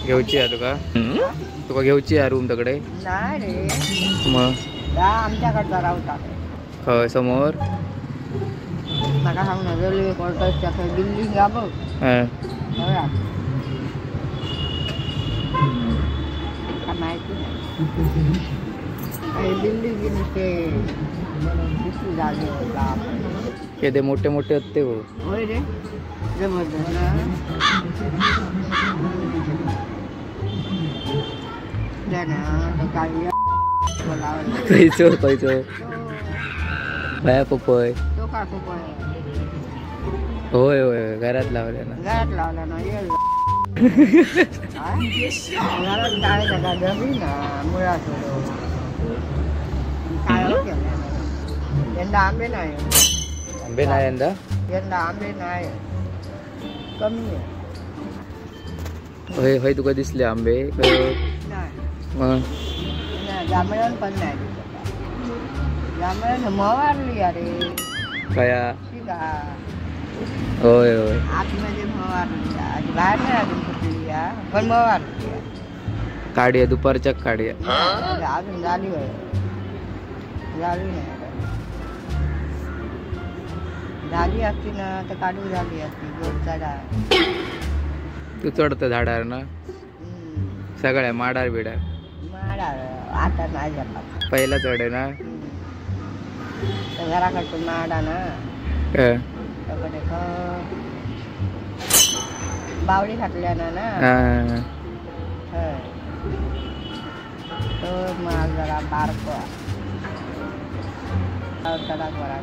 घेवची आहे तुका? तुका घेवची आहे रूम तकडे? नाही रे. मग आमच्याकडचा रावता खय समोर म्हाका सांग ना, रेल्वे क्वॉर्टर्सच्या खंय बिल्डिंग हा बघ. माहिती नाही बिल्डिंग नुसते किती जागे. केदे मोठे मोठे होते हो. होय रे, जबरदस्त. खयचो खयचो बाया पोपय तो काय पोपय? होय होय, घरात लावले ना. घरात लावला ना. घरात काय सगळा जमीन मुळा सोडो काय यंदा आंबे नाही. आंबे नाही यंदा? यंदा आंबे नाही, कमी आहे. होय होय, तुका दिसले आंबे? नाही जांभळण पण नाही. जांभळण मवारली अरे कया. होय होय, आतमध्ये मवारली, बाहेर नाही अजून फुटली पण मवारली. काढूया दुपारच्या, काढूया. अजून झाली होय, झाली नाही. झाली असती ना तर काढून झाली असती. गोड चढा. तू चढत झाडावर ना सगळ्या माडार बिडार? माडार आता नाही जमत. पहिला चढ आहे ना घराकडचं माडा ना बावडी घातल्या ना ना तो माल जरा बारको चढा बरा.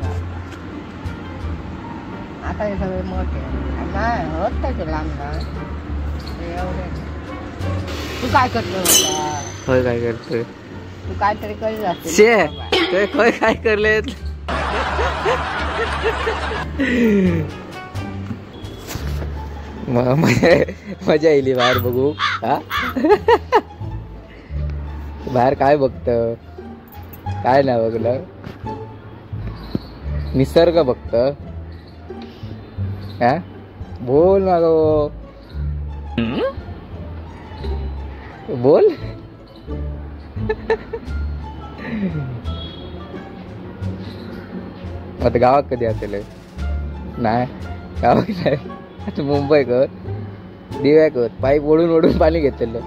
आता हे सगळे मोठे नाही होत त्याचे लांब ना एवढे. तू काय करतो? होय काय करतोय तू? काहीतरी करीत असते. शे खय काय करले? मजा येईल बाहेर बघू. हा बाहेर काय बघत? काय नाही बघलं, निसर्ग बघत. हा बोल ना गो, बोल. आता गावात कधी असेल? नाही गावात नाही, आता मुंबई कर दिव्या कर पाईप ओढून ओढून पाणी घेतलेलं.